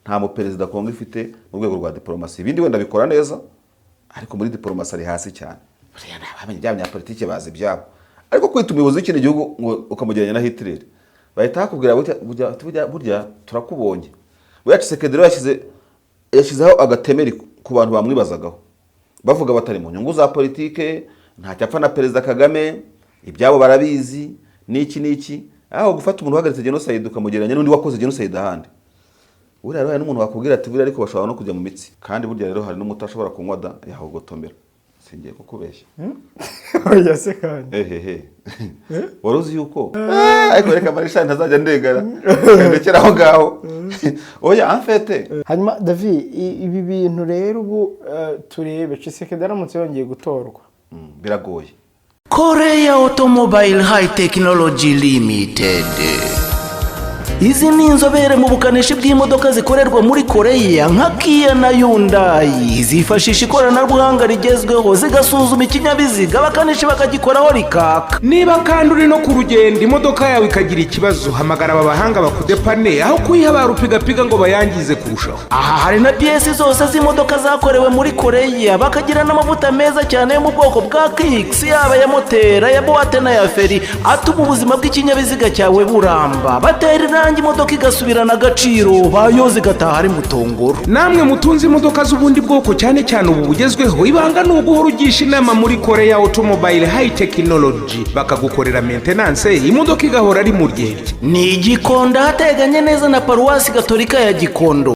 Nta muperezida Kongo ifite mu rwego rwa diporomasi. Ibindi wenda bikora neza, ariko muri diporomasi ari hasi cyane. Buriya ni abamenye by'abanyapolitike, bazi ibyabo. Ariko kwita umuyobozi w'ikindi gihugu ngo ukamugereranya na Hitler, bahita bakubwira burya, burya, burya, burya turakubonye. Buriya Tshisekedi rero yashyizeho agatemeri ku bantu bamwibazagaho, bavuga batari mu nyungu za politike, ntacyo apfa na Perezida Kagame, ibyabo barabizi, n'iki n'iki. Aho gufata umuntu uhagaritse genocide ukamugereranya n'undi wakoze genocide ahandi. Buriya rero hari n'umuntu wakubwira ati buriya ariko bashobora no kujya mu mitsi. Kandi burya rero hari n'umuti ashobora kunywa da yahogotomera, singiye kukubeshya. Oya se kandi. Ehehe, wari uzi yuko ariko reka marisha ntazajya ndengana, ndekera aho ngaho. Oya, en fait. Hanyuma David, ibi bintu rero ubu turebe Tshisekedi aramutse yongeye gutorwa. Biragoye. Korea Automobile High Technology Limited. Izi ni inzobere mu bukanishi bw'imodoka zikorerwa muri Koreya nka Kia na Hyundai. Zifashisha ikoranabuhanga rigezweho, zigasuzuma ikinyabiziga, abakanishi bakagikoraho rikaka. Niba kandi uri no ku rugendo, imodoka yawe ikagira ikibazo, hamagara aba bahanga bakudepane aho kuyiha ba rupigapiga ngo bayangize kurushaho. Aha hari na pièces zose z'imodoka zakorewe muri Koreya, bakagira n'amavuta meza cyane yo mu bwoko bwa Kixx, yaba aya moteri, aya boîte n'aya feri, atuma ubuzima bw'ikinyabiziga cyawe buramba. Batera irangi imodoka igasubirana agaciro, bayoza igataha ari mutongoro. Namwe mutunze imodoka z'ubundi bwoko, cyane cyane ubu bugezweho, ibanga ni uguhora ugisha inama muri Korea Automobile High Technology, bakagukorera maintenance, imodoka igahora ari mu ryerye. Ni Igikondo, ahateganye neza na Paruwasi Gatolika ya Gikondo.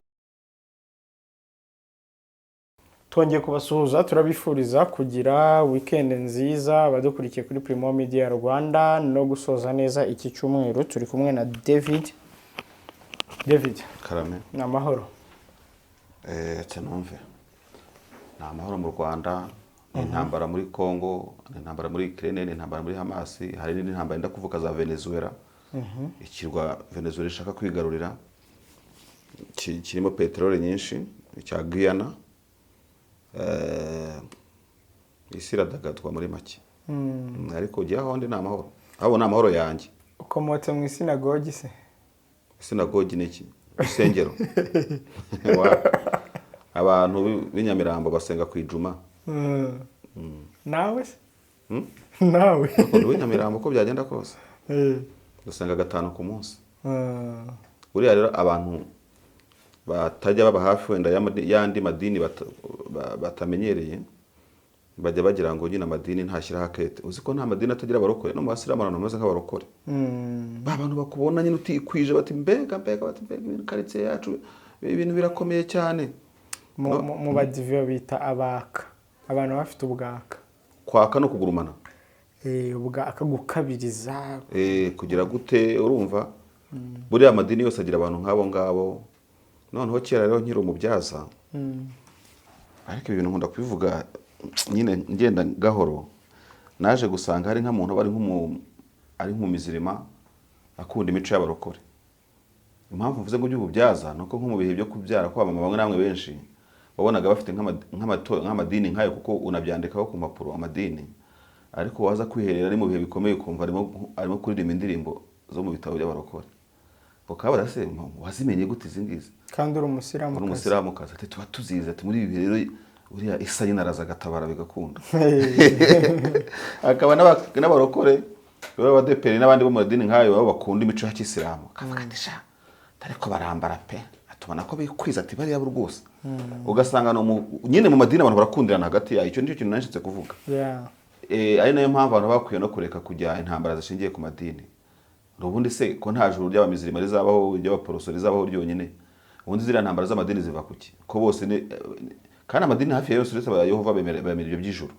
Twongeye kubasuhuza, turabifuriza kugira weekend nziza, abadukurikiye kuri Primo Media Rwanda, no gusoza neza iki cyumweru. Turi kumwe na David. David. Karame. Ni amahoro? Numve ni amahoro mu Rwanda, ni intambara muri Congo, ni intambara muri Ukraine, ni intambara muri Hamas, hari n'indi ntambara yenda kuvuka za Venezuela, ikirwa Venezuela ishaka kwigarurira kirimo peteroli nyinshi cya Guyana. Isi iradagadwa muri make. Ariko ujya aho ndi ni amahoro, aho ni amahoro yanjye. Ukomotse mu isinagogi se? Sinagogi ni iki? Urusengero? Abantu b'i Nyamirambo basenga ku ijuma. Nawe se? Nawe? Ndi uw'i Nyamirambo uko byagenda kose. Dusenga gatanu ku munsi. Buriya rero abantu batajya baba hafi wenda y'andi madini batamenyereye, bajya bagira ngo nyine amadini ntashyiraho akete. Uzi ko nta madini atagira abarokore? No mu basilamu abantu bameze nk'abarokore, ba bantu bakubona nyine utikwije, bati mbega mbega, bati mbega ibintu, karitsiye yacu ibintu birakomeye cyane. Mu badive bita abaka, abantu bafite ubwaka. Kwaka no kugurumana. Ubwaka, gukabiriza. Kugira gute? Urumva buriya amadini yose agira abantu nk'abo ngabo. Noneho kera rero nkiri umubyaza, ariko ibi bintu nkunda kubivuga nyine ngenda gahoro, naje gusanga hari nk'umuntu aba ari nk'umumizirima akunda imico y'abarokore. Impamvu mvuze ngo by'ububyaza ni uko nko mu bihe byo kubyara kwa mama, bamwe namwe benshi wabonaga bafite nk'amadini nk'ayo, kuko unabyandikaho ku mpapuro amadini, ariko waza kwiherera ari mu bihe bikomeye, ukumva arimo kuririmba indirimbo zo mu bitabo by'abarokore, ukabara se wazimenye gute izi ngizi? Kandi uri umusilamu. Uri umusilamukazi. Ati tuba tuzizi, ati muri ibi bihe rero uriya isa nyine araza agatabara bigakunda. Hakaba n'abarokore b'abadeperi n'abandi bo mu madini nk'ayo baba bakunda imico ya kisilamu, akavuga ati sha, ariko barambara pe, tubona ko bikwiza, ati bariya bo rwose. Ugasanga nyine mu madini abantu barakundirana hagati yayo. Icyo nicyo kintu nashatse kuvuga. Ari nayo mpamvu abantu bakwiye no kureka kujya intambara zishingiye ku madini. Ubundi se ko nta juru ry'abamizirima rizabaho, ry'abaporoso rizabaho ryonyine, ubundi ziriya ntambara z'amadini ziva kuki? Ko bose ni kandi amadini hafi ya yose uretse aba Yehova bemera ibyo by'ijuru.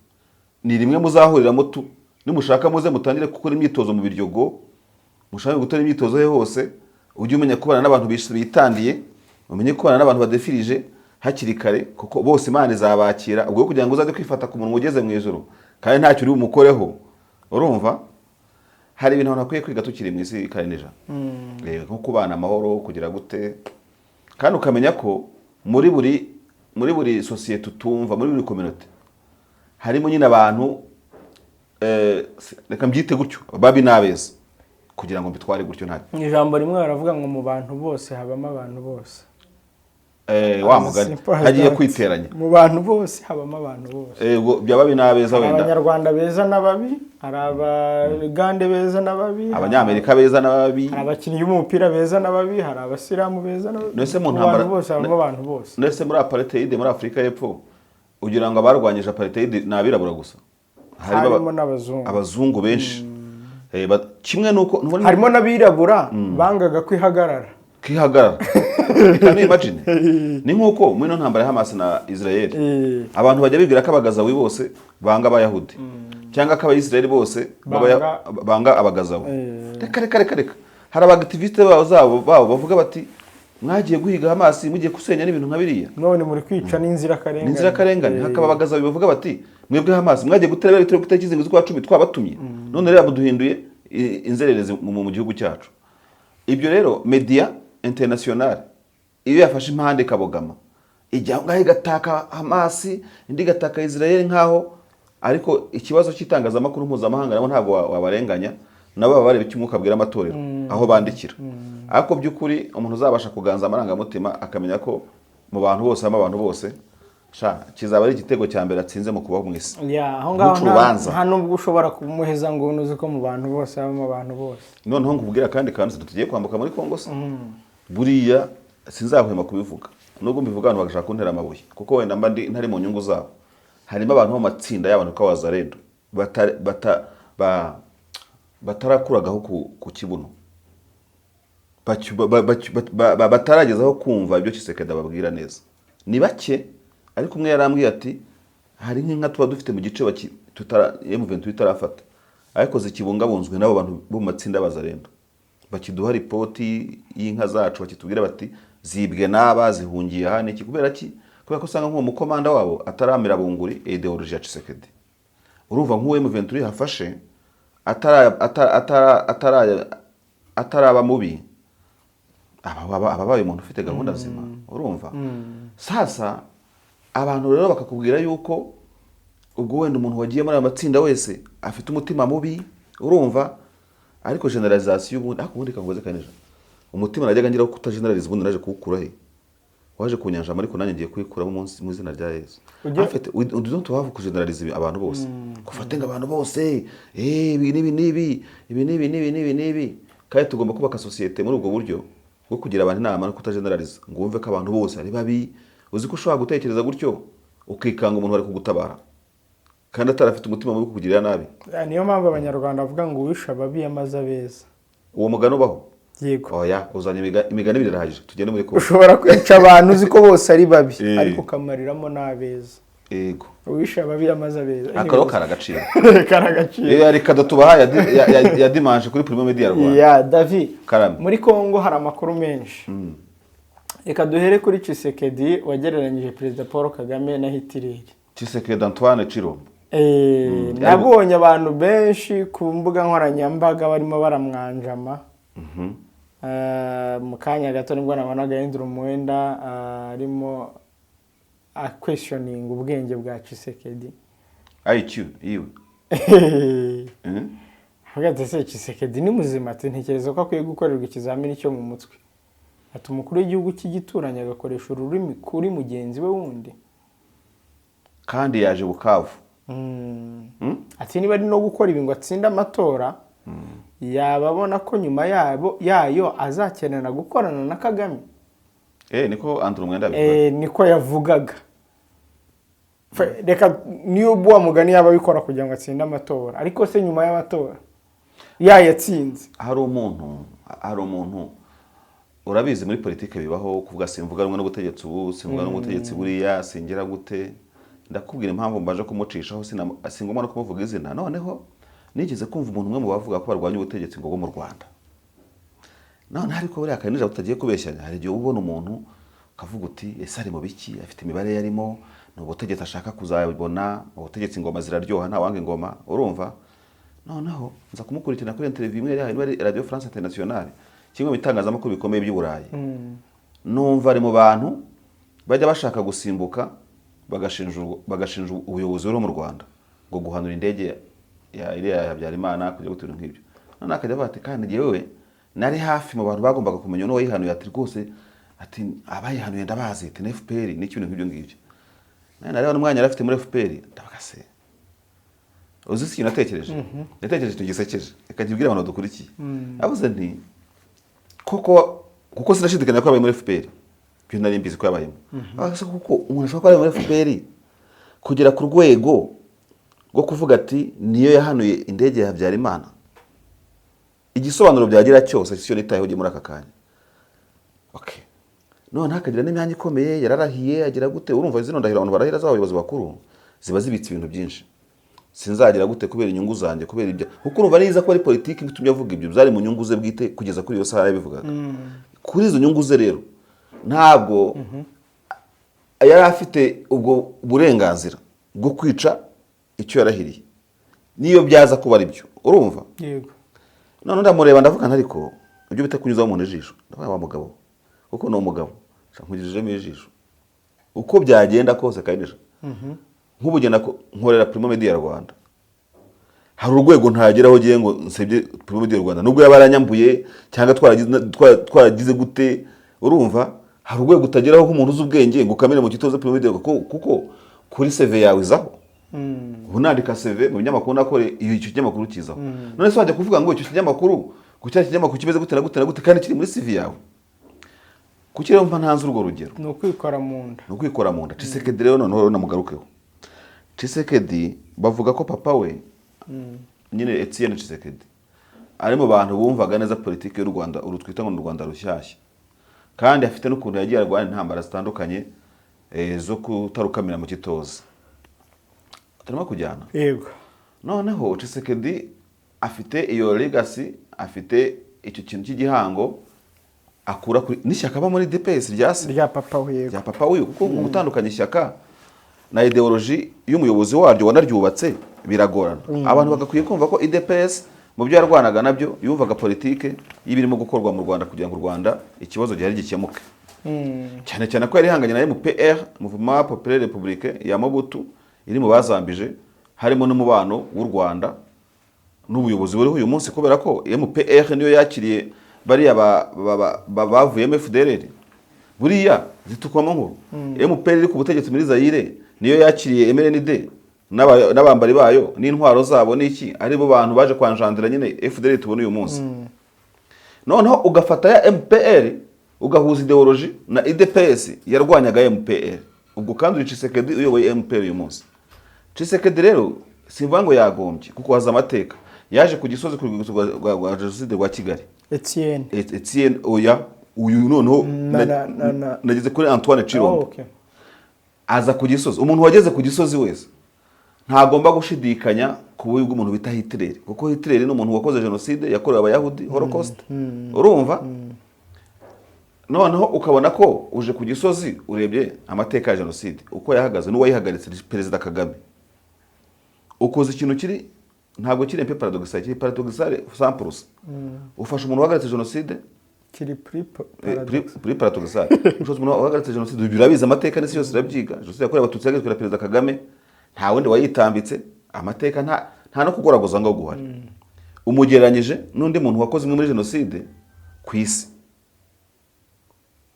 Ni rimwe muzahuriramo tu. Nimushaka muze mutangire gukora imyitozo mu Biryogo, mushake gukora imyitozo he hose, ujye umenya kubana n'abantu bitandiye, umenye kubana n'abantu badefirije hakiri kare, kuko bose Imana izabakira. Ubwo kugira ngo uzajye kwifata ku munwa ugeze mu ijuru kandi ntacyo uri bumukoreho. Urumva hari ibintu abantu bakwiye kwiga tukiri mu isi kare nijoro, nko kubana amahoro, kugira gute, kandi ukamenya ko muri buri sosiyete utumva, muri buri communauté, harimo nyine abantu, reka mbyite gutyo, babi n'abeza, kugira ngo mbitware gutyo nta Mu ijambo rimwe baravuga ngo mu bantu bose habamo abantu bose. Wa mugani Simple as hagiye that. kwiteranya. Mu bantu bose habamo abantu bose. Ubwo byaba binabeza Hari wenda. Abanyarwanda beza n'ababi, hari Abagande beza n'ababi, Abanyamerika beza n'ababi. hari abakinnyi b'umupira beza n'ababi, hari Abasilamu beza n'ababi. Mbese mu Mu ntambara- bantu bose habamo abantu bose. Ndetse muri apartheid muri Afurika y'Epfo, ugira ngo abarwanyije apartheid ni abirabura gusa? Harimo Harimo n'abazungu. Abazungu benshi. Kimwe nuko ntubona Harimo n'abirabura bangaga kwihagarara. Kihagarara. Can you imagine? Ni nkuko muri ino ntambara ya Hamas na Israel, abantu bajya bibwira ko Abagazawi bose banga Abayahudi, cyangwa ko Abayisraeli bose banga Abagazawi. Reka, reka, reka, reka. Hari aba activistes babo zabo babo bavuga bati: "Mwagiye guhiga Hamas, mugiye gusenya n'ibintu nka biriya, none muri kwica n'inzirakarengane." N'inzirakarengane. Hakaba Abagazawi bavuga bati: "Mwebwe Hamas mwagiye gutera ibitero ku itariki 7 z'ukwa 10 twabatumye, none rero muduhinduye inzererezi mu gihugu cyacu." Ibyo rero, media internationale iyo yafashe impande ikabogama, ijya aho ngaho igataka Hamas, indi igataka Israel nkaho. Ariko ikibazo cy'itangazamakuru mpuzamahanga, nabo ntabwo wabarenganya, nabo baba bareba icyo umwuka abwira amatorero aho bandikira. Ariko by'ukuri umuntu uzabasha kuganza amarangamutima, akamenya ko mu bantu bose habamo abantu bose, sha kizaba ari igitego cya mbere atsinze mu kubaho mu isi. Ya, aho ngaho Ntuce urubanza. Nta nubwo ushobora kumuheza ngo uzi ko mu bantu bose habamo abantu bose. Noneho nkubwira kandi kantu, tugiye kwambuka muri Kongo se, buriya sinzahwema kubivuga, nubwo mbivuga abantu bagashaka kuntera amabuye, kuko wenda mba ndi ntari mu nyungu zabo. Harimo abantu bo mu matsinda y'abantu ko Wazalendo batarakuragaho ku kibuno, bataragezaho kumva ibyo Tshisekedi ababwira neza. Ni bake, ariko umwe yarambwiye ati: "Hari nk'inka tuba dufite mu gice tutara M23 itarafata, ariko zikibungabunzwe n'abo bantu bo mu matsinda y'Abazalendo, bakiduha ripoti y'inka zacu, bakitubwira bati zibwe n'aba, zihungiye aha n'iki." Kubera ki? Kubera ko usanga nk'uwo mukomanda wabo ataramira bunguri ideology ya Tshisekedi. Urumva nk'uwo M23 yafashe ataraba mubi, aba abaye umuntu ufite gahunda nzima. Urumva sasa abantu rero bakakubwira yuko ubwo wenda umuntu wagiye muri aya matsinda wese afite umutima mubi. Urumva, ariko generalisation ubundi, ariko ubundi kangoze kanija umutima najyaga ngira wo kutageneraliza, ubundi naje kuwukura he? Waje kunyanjama, ariko nanjye ngiye kuyikuramo umunsi mu izina rya Yesu. En fait, we don't have kugeneraliza abantu bose, gufate ngo abantu bose ibi n'ibi n'ibi, ibi n'ibi n'ibi n'ibi n'ibi. Kandi tugomba kubaka sosiyete muri ubwo buryo bwo kugira abantu inama no kutageneraliza ngo wumve ko abantu bose ari babi. Uzi ko ushobora gutekereza gutyo ukikanga umuntu bari kugutabara kandi atarafite umutima mubi kukugirira nabi? Ya, niyo mpamvu Abanyarwanda bavuga ngo uwishe ababi yamaze abeza. Uwo mugani ubaho? Yego. Oya, uzanye imigani ibiri irahagije, tugende muri kongo. Ushobora kwica abantu uzi ko bose ari babi, ariko ukamariramo n'abeza. Uwishe ababi yamaze abeza. Akaro karagaciro. Karagaciro. Iyo yari kado tubahaye ya dimanche kuri Primo Media Rwanda. Ya David. Karame. Muri Congo hari amakuru menshi. Reka duhere kuri Tshisekedi wagereranyije Perezida Paul Kagame na Hitler. Tshisekedi Antoine Chilombo. Nabonye abantu benshi ku mbuga nkoranyambaga barimo baramwanjama. Mu kanya gato nibwo nabonaga Andrew Mwenda arimo akwestioninga ubwenge bwa Tshisekedi. IQ yiwe. Avuga ati: "Ese Tshisekedi ni muzima?" Ati: "Ntekereza ko akwiye gukorerwa ikizamini cyo mu mutwe." Ati: "Umukuru w'igihugu cy'igituranyi agakoresha ururimi kuri mugenzi we wundi." Kandi yaje Bukavu. Ati: "Niba ari no gukora ibi ngo atsinde amatora, yaba abona ko nyuma yabo yayo azakenera gukorana na Kagame?" Niko Andrew Mwenda abivuga. Niko yavugaga. Reka niyo wa mugani yaba abikora kugira ngo atsinde amatora, ariko se nyuma y'amatora yayatsinze? Hari umuntu, urabizi, muri politike bibaho kuvuga: "Simvuga rumwe n'ubutegetsi ubu, simvuga n'ubutegetsi buriya, singira gute." Ndakubwira impamvu mbaje kumucishaho, singomba no kumuvuga izina. Noneho nigeze kumva umuntu umwe mu bavuga ko barwanya ubutegetsi ngo bwo mu Rwanda. None ariko buriya kanija butagiye kubeshyanya, hari igihe uba ubona umuntu ukavuga uti: "Ese ari mu biki? Afite imibare yarimo? Ni ubutegetsi ashaka kuzabona?" Ubutegetsi, ingoma ziraryoha, ntawanga ingoma. Urumva, noneho nza kumukurikirana kuri interview imwe yari yahaye, niba ari Radio France Internationale, kimwe mu bitangazamakuru bikomeye by'i Burayi. Numva ari mu bantu bajya bashaka gusimbuka bagashinja ubuyobozi buriho mu Rwanda ngo guhanura indege ya iriya ya Habyarimana, kujya gute, ibintu nk'ibyo. None akajya avuga ati: "Kandi jyewe nari hafi mu bantu bagombaga kumenya n'uwayihanuye." Ati: "Rwose Ati abayihanuye ndabazi, ati ni FPR n'ikintu nk'ibyo ngibyo. Nawe nareba n'umwanya yari afite muri FPR, ndavuga se, uzi si ikintu natekereje? Natekereje ikintu gisekeje, reka nkibwire abantu badukurikiye. Navuze nti koko, kuko sinashidikanya ko yabaye muri FPR, ibyo nari mbizi ko yabayemo. Avuga se kuko umuntu ashobora kuba yari muri FPR kugera ku rwego rwo kuvuga ati niyo yahanuye indege ya Habyarimana? Igisobanuro byagira cyose sicyo nitayeho muri aka kanya. Okay, none akagira n'imyanya ikomeye, yararahiye, agira gute? Urumva zino ndahiro abantu barahira z'abayobozi bakuru ziba zibitse ibintu byinshi. Sinzagira gute kubera inyungu zanjye, kubera ibyo, kuko urumva neza ko ari politiki itumye avuga ibyo, byari mu nyungu ze bwite kugeza kuri iyo saha yabivugaga. Kuri izo nyungu ze rero ntabwo yari afite ubwo burenganzira bwo kwica icyo yarahiriye, niyo byaza kuba ari byo, urumva? Yego. None ndamureba, ndavuga nti ariko ibyo bita kunyuzaho umuntu ijisho, ndavuga wa mugabo, kuko ni umugabo, nkugijejemo ijisho uko byagenda kose. Kandi nk'ubu ugenda nkorera Primo Media Rwanda, hari urwego ntageraho ugiye ngo nsebye Primo Media Rwanda, nubwo yaba yaranyambuye cyangwa twaragize gute. Urumva hari urwego utageraho nk'umuntu uzi ubwenge ngo ukamere mu kitoze Primo Media, kuko kuri CV yawe izaho. Ubu nandika CV mu binyamakuru nakore, iyo icyo kinyamakuru kizaho. None se wajya kuvuga ngo icyo kinyamakuru, ngo cya kinyamakuru kimeze gute na gute na gute, kandi kiri muri CV yawe? Kuki rero mba ntanze urwo rugero? Ni ukwikora mu nda. Ni ukwikora mu nda. Tshisekedi rero noneho namugarukeho. Tshisekedi bavuga ko papa we nyine Etienne Tshisekedi ari mu bantu bumvaga neza politiki y'u Rwanda, uru twita ngo ni u Rwanda rushyashya, kandi afite n'ukuntu yagiye arwana intambara zitandukanye zo kutarukamira mu kitoza. Turimo kujyana? Yego. Noneho Tshisekedi afite iyo legacy, afite icyo kintu cy'igihango akura kuri n'ishyaka aba muri UDPS rya se. Rya papa we, yego. Rya papa wiwe, kuko mu gutandukanya ishyaka na idéologie y'umuyobozi waryo wanaryubatse biragorana. Abantu bagakwiye kumva ko UDPS mu byo yarwanaga nabyo yumvaga politike y'ibirimo gukorwa mu Rwanda kugira ngo u Rwanda ikibazo gihari gikemuke, cyane cyane ko yari ihanganye na MPR, Mouvement Populaire Républicain ya Mobutu, iri mu bazambije, harimo n'umubano w'u Rwanda n'ubuyobozi buriho uyu munsi, kubera ko MPR niyo yakiriye bariya bavuyemo FDLR, buriya zitukwamo nkuru. MPR iri ku butegetsi muri Zaire niyo yakiriye MRND n'abambari bayo n'intwaro zabo n'iki, aribo bantu baje kwanjandira nyine FDLR tubona uyu munsi. Noneho ugafata ya MPR ugahuza idéologie na UDPS yarwanyaga MPR, ubwo kandi uri Tshisekedi uyoboye MPR uyu munsi. Tshisekedi rero simvuga ngo yagombye, kuko haza amateka, yaje ku Gisozi ku rwibutso rwa jenoside rwa Kigali. Etienne? Etienne, oya, uyu noneho nageze kuri Antoine Tshilombo. Oh, okay. Aza ku Gisozi. Umuntu wageze ku Gisozi wese ntagomba gushidikanya ku bubi bw'umuntu bita Hitler, kuko Hitler ni umuntu wakoze jenoside yakorewe Abayahudi, Holocaust, urumva? Noneho ukabona ko uje ku Gisozi, urebye amateka ya jenoside uko yahagaze n'uwayihagaritse Perezida Kagame, ukoze ikintu kiri, ntabwo kiri mpe paradoxal, kiri paradoxal 100%. Ufashe umuntu wahagaritse jenoside Kiri kuri paradox. Kuri paradoxal. Ushatse umuntu wahagaritse jenoside, ibyo urabizi, amateka n'isi yose irabyiga. Jenoside yakorewe Abatutsi yahagaritswe na Perezida Kagame, nta wundi wayitambitse. Amateka nta no kugoragoza ngo guhari. Umugereranyije n'undi muntu wakoze imwe muri jenoside ku isi,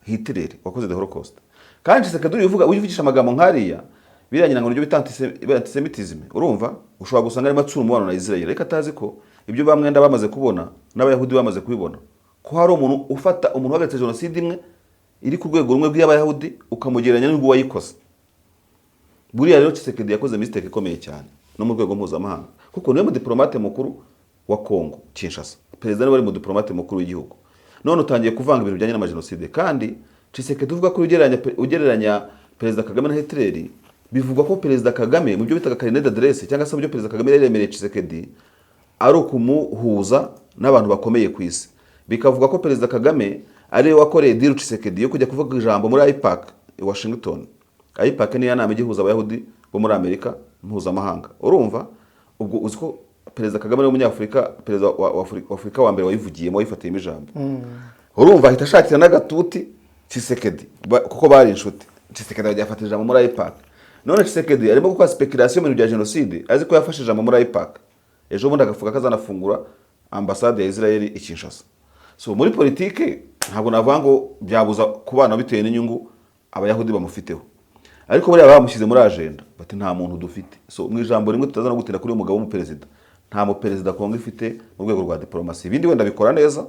Hitler wakoze the Holocaust. Kandi Tshisekedi uvuga, uvugisha amagambo nk'ariya, biriya ngira ngo nibyo bita antisemitism. Urumva ushobora gusanga arimo atsura umubano na Israel, ariko atazi ko ibyo bamwenda bamaze kubona n'Abayahudi bamaze kubibona, ko hari umuntu ufata umuntu uhagaritse jenoside imwe iri ku rwego rumwe rw'iy'Abayahudi ukamugereranya n'ubwo wayikoze. Buriya rero Tshisekedi yakoze mistake ikomeye cyane no mu rwego mpuzamahanga, kuko niwe mudiplomate mukuru wa Congo Kinshasa, perezida niwe wari mudiplomate mukuru w'igihugu. None utangiye kuvanga ibintu bijyanye n'amajenoside. Kandi Tshisekedi uvuga ko ugereranya Perezida Kagame na Hitler, bivugwa ko Perezida Kagame mu byo bitaga carnet d'adresse, cyangwa se mu byo Perezida Kagame yari yemereye Tshisekedi, ari ukumuhuza n'abantu bakomeye ku isi. Bikavuga ko Perezida Kagame ariwe wakoreye deal Tshisekedi yo kujya kuvuga ijambo muri AIPAC i Washington. AIPAC niyo nama igihuza Abayahudi bo muri Amerika mpuzamahanga. Urumva ubwo uzi ko Perezida Kagame ari umunyafurika, perezida wa Afurika wa mbere wayivugiyemo, wayifatiyemo ijambo. Urumva ahita ashakira n'agatuti Tshisekedi, kuko bari inshuti. Tshisekedi ajya afata ijambo muri AIPAC. None Tshisekedi arimo gukora speculation mu bintu bya jenoside, azi ko yafashe ijambo muri AIPAC, ejo bundi agafuka kazanafungura ambasade ya Israel i Kinshasa. So muri politike Ntabwo navuga ngo byabuza kubana bitewe n'inyungu Abayahudi bamufiteho, ariko buriya bamushyize muri agenda bati: "Nta muntu dufite." So mu ijambo rimwe, tutaza no gutinda kuri uyu mugabo w'umuperezida, nta muperezida Kongo ifite mu rwego rwa diporomasi. Ibindi wenda bikora neza,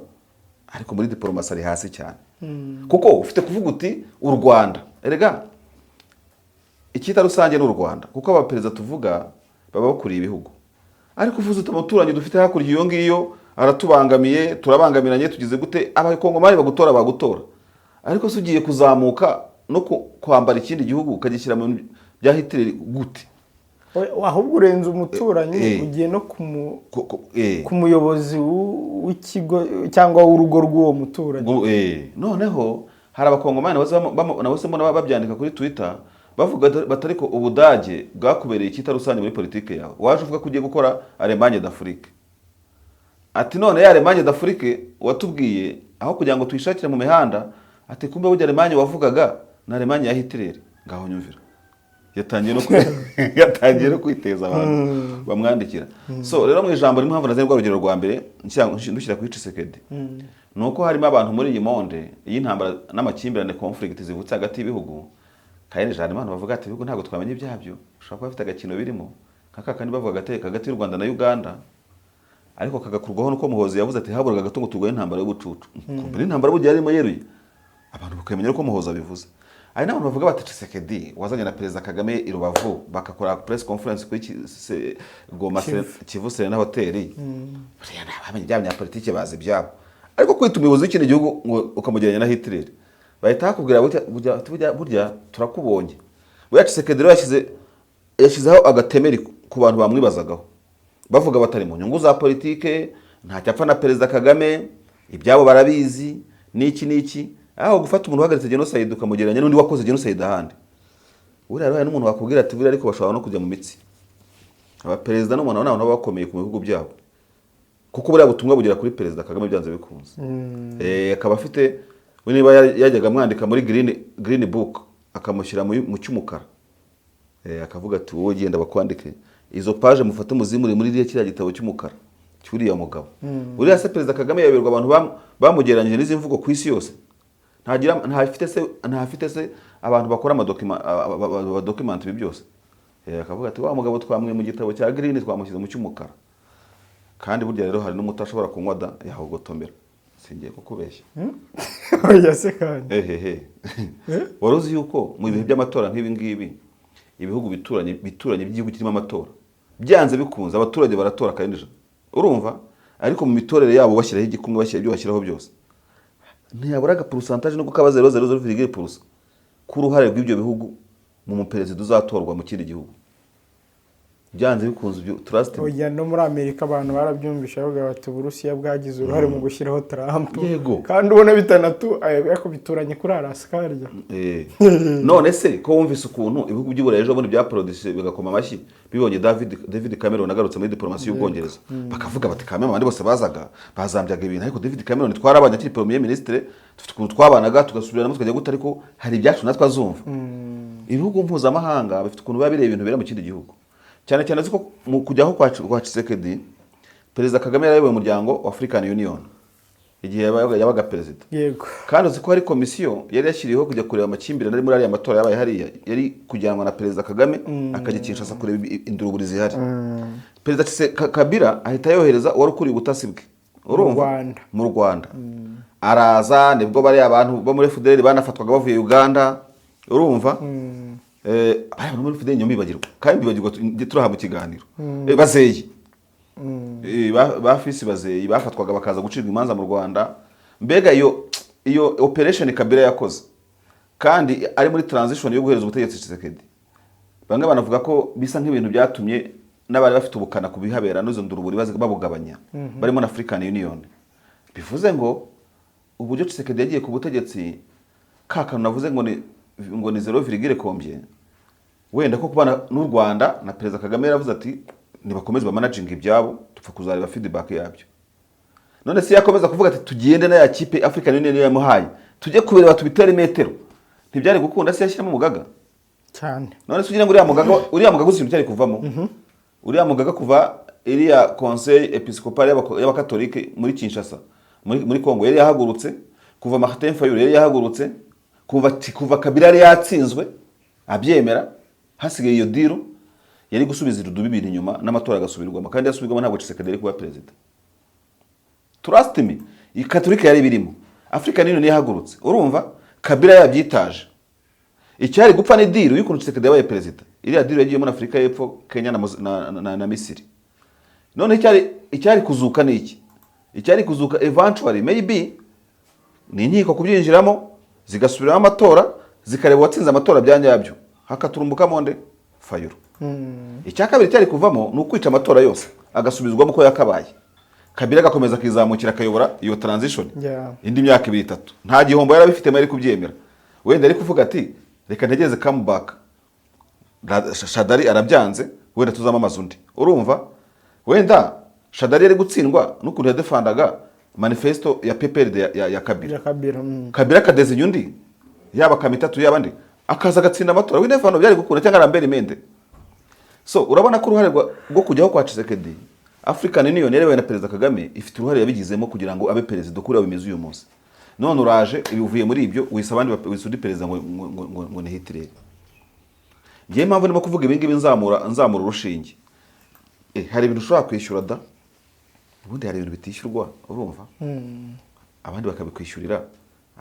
ariko muri diporomasi ari hasi cyane, kuko ufite kuvuga uti u Rwanda erega icyita rusange ni u Rwanda, kuko abaperezida tuvuga baba bakuriye ibihugu. Ariko uvuze uti umuturanyi dufite hakurya iyo ngiyo aratubangamiye, turabangamiranye, tugize gute, Abakongomani bagutora. Ariko se ugiye kuzamuka no kwambara ikindi gihugu ukagishyira mu bintu bya Hitler gute? Ahubwo urenze umuturanyi, ugiye no ku muyobozi w'ikigo cyangwa w'urugo rw'uwo muturanyi. Noneho hari Abakongomani nahoze mbona babyandika kuri Twitter, bavuga bati: "Ariko Ubudage bwakubereye icyita rusange muri politike yawe, waje uvuga ko ugiye gukora Allemagne d'Afrique." Ati: "None ya Allemagne d'Afrique watubwiye, aho kugira ngo tuyishakire mu mihanda," ati, "kumbe burya Allemagne wavugaga ni Allemagne ya Hitler." Ngaho nyumvira, yatangiye no kwiteza abantu bamwandikira. So rero mu ijambo rimwe, mpamvu nazanye rwa rugero rwa mbere ndushyira kuri Tshisekedi, ni uko harimo abantu muri iyi monde y'intambara n'amakimbirane, conflict zivutse hagati y'ibihugu. Kandi harimo abantu bavuga ati: "Ibihugu ntabwo twamenya ibyabyo, ushobora kuba bafite agakino birimo nka kakandi bavuga hagati y'u Rwanda na Uganda, ariko kagakurwaho nuko Muhozi yavuze ati haburaga gato ngo turwaye intambara y'ubucucu." Kumbe n'intambara burya yarimo yeruye, abantu bakamenya ko Muhozi abivuze. Hari n'abantu bavuga bati: "Tshisekedi wazanye na Perezida Kagame i Rubavu, bagakora press conference kuri Goma Kivu Serena Hotel, buriya ni abamenye ibya banyapolitike bazi ibyabo." Ariko kwita umuyobozi w'ikindi gihugu ngo ukamugereranya na Hitler, bahita bakubwira burya turakubonye. Buriya Tshisekedi rero yashyizeho agatemeri ku bantu bamwibazagaho, bavuga batari mu nyungu za politike, ntacyo apfa na Perezida Kagame, ibyabo barabizi, n'iki n'iki. Aho gufata umuntu uhagaritse genocide ukamugereranya n'undi wakoze genocide ahandi. Buriya rero hari n'umuntu wakubwira ati: "Buriya ariko bashobora no kujya mu mitsi." Abaperezida n'umuntu ni abantu baba bakomeye ku bihugu byabo, kuko buriya butumwa bugera kuri Perezida Kagame byanze bikunze. Akaba afite we, niba yajyaga amwandika muri green book, akamushyira mu cy'umukara. Akavuga ati: "Wowe genda bakwandike izo page, mufate muzimure muri kiriya gitabo cy'umukara cy'uriya mugabo." Uriya se Perezida Kagame yaberwa abantu bamugereranyije n'izi mvugo ku isi yose? Ntagira, ntafite se abantu bakora amadocuments ibi byose? Akavuga ati: "Wa mugabo twamwe mu gitabo cya green twamushyize mu cy'umukara." Kandi burya rero hari n'umuti ashobora kunywa da yahogotomera, singiye kukubeshya. Oya se kandi. Ehehe, wari uzi yuko mu bihe by'amatora nk'ibi ngibi, ibihugu bituranye by'igihugu kirimo amatora, byanze bikunze abaturage baratora kandi ijana, urumva, ariko mu mitorere yabo bashyiraho igikumwe, bashyira ibyo bashyiraho byose, ntiyabura agapourcentage nubwo kaba 0,00% k'uruhare rw'ibyo bihugu mu muperezida uzatorwa mu kindi gihugu. Byanze bikunze ibyo, trust me. Oya, no muri Amerika abantu barabyumvisha, bavuga bati: "Uburusiya bwagize uruhare mu gushyiraho Trump." Kandi ubona bitanatu, ariko bituranye kuri Alaska harya. None se ko wumvise ukuntu ibihugu by'Uburayi ejo bundi byaporodise, bigakoma amashyi bibonye David Cameron agarutse muri diplomasi y'Ubwongereza, bakavuga bati: "Kameme, abandi bose bazaga bazambyaga ibintu, ariko David Cameron twarabanye akiri premier ministre, dufite ukuntu twabanaga, tugasubiramo tukajya gute, ariko hari ibyacu natwe azumva." Ibihugu mpuzamahanga bifite ukuntu biba bireba ibintu bibera mu kindi gihugu, cyane cyane uzi ko mu kujyaho kwa Tshisekedi, Perezida Kagame yarayoboye umuryango wa African Union igihe yabaga perezida. Kandi uzi ko hari komisiyo yari yashyiriweho kujya kureba amakimbirane ari muri ariya matora yabaye hariya, yari kujyanwa na Perezida Kagame akajya Kinshasa kureba induruburi zihari. Perezida Kabila ahita yohereza uwari ukuriye ubutasi bwe, urumva? Rwanda. Mu Rwanda. Araza, nibwo bariya abantu bo muri FDLR banafatwaga bavuye Uganda, urumva? Bariya bantu muri FDLR nyuma bibagirwa, kandi bibagirwa turaha mu kiganiro. Bazeye. Ba fisi Bazeyi bafatwaga bakaza gucirwa imanza mu Rwanda. Mbega iyo operation Kabila yakoze, kandi ari muri transition yo guhereza ubutegetsi Tshisekedi, bamwe banavuga ko bisa nk'ibintu byatumye n'abari bafite ubukana ku bihabera n'izo nduruburi babugabanya, barimo na African Union. Bivuze ngo uburyo Tshisekedi yagiye ku butegetsi, ka kantu navuze ngo ni zéro virgule combien, wenda ko kubana n'u Rwanda na Perezida Kagame yaravuze ati: "Nibakomeze bamanaginga ibyabo, dupfa kuzareba feedback yabyo." None se yakomeza kuvuga ati: "Tugende na ya kipe African Union yamuhaye, tujye kubireba, tubitere metero," ntibyari gukunda se yashyiramo umugaga? Cyane. None se ugira ngo uriya mugaga uzi ikintu cyari kuvamo? Uriya mugaga, kuva iriya conseil episcopal y'Abakatolike muri Kinshasa, muri Congo, yari yahagurutse Kuva Martin Fayulu yari yahagurutse, kuva Kabila yari yatsinzwe abyemera, hasigaye iyo deal yari gusubiza irudubi ibintu inyuma n'amatora agasubirwamo. Kandi yasubirwamo, ntabwo Tshisekedi yari kuba perezida. Trust me, iyi Katolika yari birimo, African Union yahagurutse, urumva Kabila yabyitaje. Icyari gupfa ni deal y'ukuntu Tshisekedi yabaye perezida. Iriya deal yagiye muri Afurika y'Epfo, Kenya na Misiri. None icyari kuzuka ni iki? Icyari kuzuka eventually maybe ni inkiko kubyinjiramo, zigasubiramo amatora, zikareba uwatsinze amatora bya nyabyo, hakaturumbukamo nde? Fayulu. Icya kabiri cyari kuvamo ni ukwica amatora yose, agasubizwamo uko yakabaye, Kabila agakomeza akizamukira, akayobora iyo transition indi myaka ibiri, itatu. Nta gihombo yari abifitemo, yari kubyemera. Wenda ari kuvuga ati: "Reka ntegereze comeback." Shadary arabyanze, wenda tuzamamaza undi. Urumva wenda Shadary yari gutsindwa n'ukuntu yadefandaga manifesto ya PPRD ya Kabila. Ya Kabila. Kabila akadezinya undi, yaba Kamitatu, yaba andi, akaza agatsinda amatora. We never know, byari gukunda, cyangwa Lambert Mende. So urabona ko uruhare rwo kujyaho kwa Tshisekedi, African Union yarebawe na Perezida Kagame ifite uruhare yabigizemo kugira ngo abe perezida kuri bimeze uyu munsi. None uraje uvuye muri ibyo, wisa abandi, wisa undi perezida ngo ni Hitler. Ngewe impamvu ndimo kuvuga ibi ngibi, nzamura urushinge, hari ibintu ushobora kwishyura da, ubundi hari ibintu bitishyurwa, urumva, abandi bakabikwishyurira.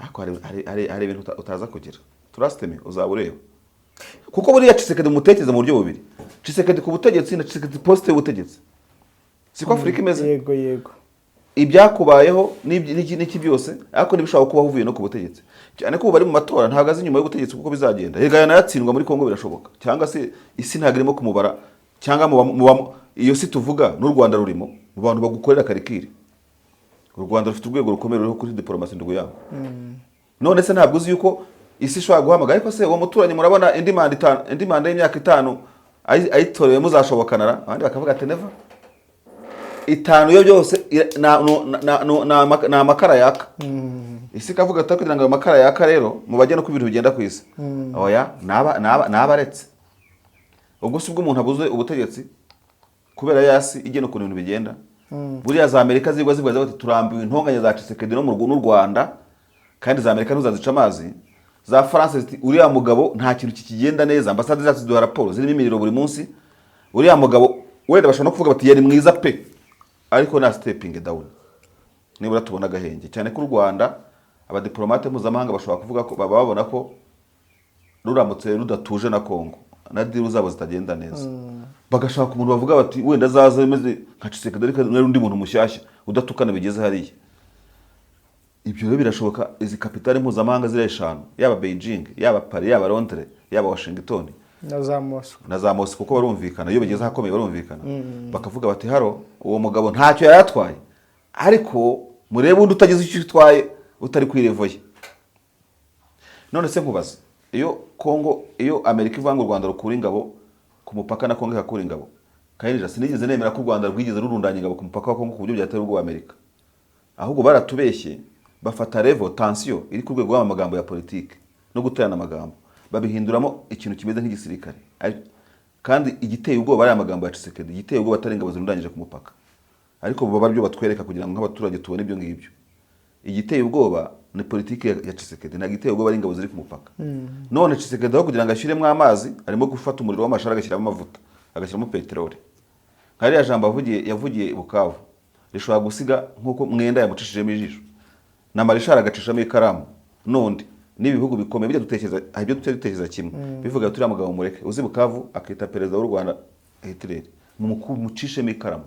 Ariko hari ibintu utaza kugira. Trust me, uzaba ureba, kuko buriya Tshisekedi mutekereza mu buryo bubiri: Tshisekedi ku butegetsi na Tshisekedi post y'ubutegetsi. Siko Afurika imeze? Yego. Ibyakubayeho n'iki byose, ariko ntibishobora kubaho uvuye no ku butegetsi, cyane ko ubu bari mu matora, ntabwo azi inyuma y'ubutegetsi kuko bizagenda. Rega yanayatsindwa muri Kongo birashoboka, cyangwa se isi ntabwo irimo kumubara, cyangwa iyo si tuvuga n'u Rwanda rurimo mu bantu bagukorera calcul. U Rwanda rufite urwego rukomeye ruriho kuri diporomasi, ndugu yabo. None se ntabwo uzi yuko isi ishobora guhamagara? Ariko se uwo muturanyi murabona indi manda 5, indi manda y'imyaka 5 ayitoreye muzashobokana? Abandi bakavuga ati: "Never." 5 yo byose ni amakara yaka. Isi ikavuga ati: "Kugira ngo ayo makara yaka rero mubajye no ku bintu bigenda ku isi, oya, naba aretse." Ubwo si bwo umuntu abuze ubutegetsi kubera yasi igena ukuntu ibintu bigenda. Buriya za Amerika zigwa zivuga zati: "Turambiwe intonganya za Tshisekedi no mu n'u Rwanda." Kandi za Amerika ntuzazica amazi. Za France ziti: "Uriya mugabo nta kintu kikigenda neza, ambasade zacu ziduha raporo zirimo imiriro buri munsi. Uriya mugabo, wenda bashobora no kuvuga bati yari mwiza pe, ariko na stepping down nibura tubona agahenge." Cyane ko u Rwanda, abadiplomate mpuzamahanga bashobora kuvuga ko baba babona ko ruramutse rudatuje na Kongo na deal zabo zitagenda neza, bagashaka umuntu bavuga bati wenda azaza ameze nka Tshisekedi, ariko ari undi muntu mushyashya udatukana bigeze hariya. Ibyo rero birashoboka. Izi capitale mpuzamahanga ziriya eshanu, yaba Beijing, yaba Paris, yaba Londres, yaba Washington na za Moscow, na za Moscow, kuko barumvikana, iyo bigeze ahakomeye barumvikana, bakavuga bati: "Haro uwo mugabo ntacyo yari atwaye, ariko murebe undi utagize icyo utwaye, utari kwi level ye." None se nkubaza, iyo Kongo, iyo Amerika ivuga ngo u Rwanda rukura ingabo ku mupaka na Kongo igakura ingabo, kandi sinigeze nemera ko u Rwanda rwigeze rurundanya ingabo ku mupaka wa Kongo ku buryo byatera ubwoba Amerika. Ahubwo baratubeshye, bafata level tension iri ku rwego rw'amagambo ya politiki no guterana amagambo, babihinduramo ikintu kimeze nk'igisirikare. Kandi igiteye ubwoba ari amagambo ya Tshisekedi, igiteye ubwoba atari ingabo zirundanyije ku mupaka, ariko baba aribyo batwereka kugira ngo nk'abaturage tubone ibyo ngibyo. Igiteye ubwoba ni politiki ya Tshisekedi, ntabwo igiteye ubwoba ari ingabo ziri ku mupaka. None Tshisekedi aho kugira ngo ashyiremo amazi, arimo gufata umuriro w'amashara agashyiramo amavuta, agashyiramo peteroli. Nka ririya jambo yavugiye i Bukavu rishobora gusiga nk'uko Mwenda yamucishijemo ijisho na Marishari agacishamo ikaramu n'undi n'ibihugu bikomeye bijya dutekereza, hari ibyo tujya dutekereza kimwe, bivuga turiya mugabo mureke uzi Bukavu akita perezida w'u Rwanda Hitler, mucishemo ikaramu.